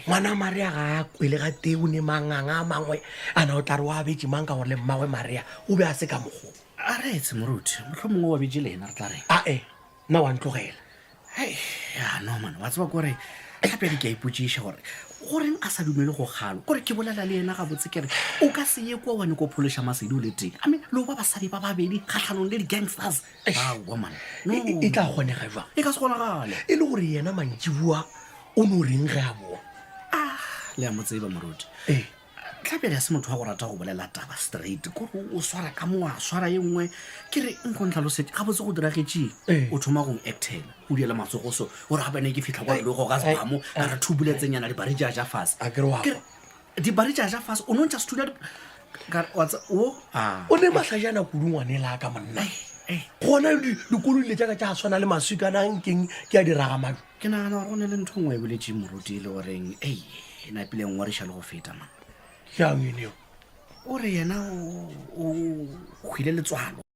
Ngwana Maria ga a kwele ga tee o ne manganga a mangwe a na o tla re wa betše mang ka gore le mmagwe Maria o be a se ka mokgo. A re etse moruti, mohlho mongwe wa betše le yena re tla reng. Ae, nna wa ntlogela. Hei, ya no man, wa tseba kore gape ke a ipotšiša gore goreng a sa dumele go kgalo kore ke bolela le yena gabotse ke re o ka se ye kwa wane ko phološa masedi o le tee I mean le o ba basadi ba babedi kgatlhanong le di-gangsters aowa man no E, e tla kgonega jwang? E ka se kgonagale. E le gore yena mantšiboa o no reng ge a boa? Ah, le a mo tseba moruti. Ee. Tlhapele ya se motho wa go rata go bolela taba straight kore o swara ka mo a swara ye nngwe ke re nko ntlhalosetse gabotse go diragetšeng Ee. o thoma go actela o diela matsogo so o re gabane ke fitlha kwa le go ga sebamo ka re thubuletsenyana dibari tša ja fase A ke re wa Ke re, dibari tša ja fase o no ntšha sethunya di- Ka re, wa tse- o a O ne mahlajana kudu ngwanela ka monna. Gona di- dikoloi le tša ka tša swana le maswikana a nkeng ke a diragamadu. Ke nagana gore go ne le ntho nngwe e boletšeng moruti e le goreng ei e napile ngwariša le go feta man. Jang ene eo? O re yena o o hwile letswalo.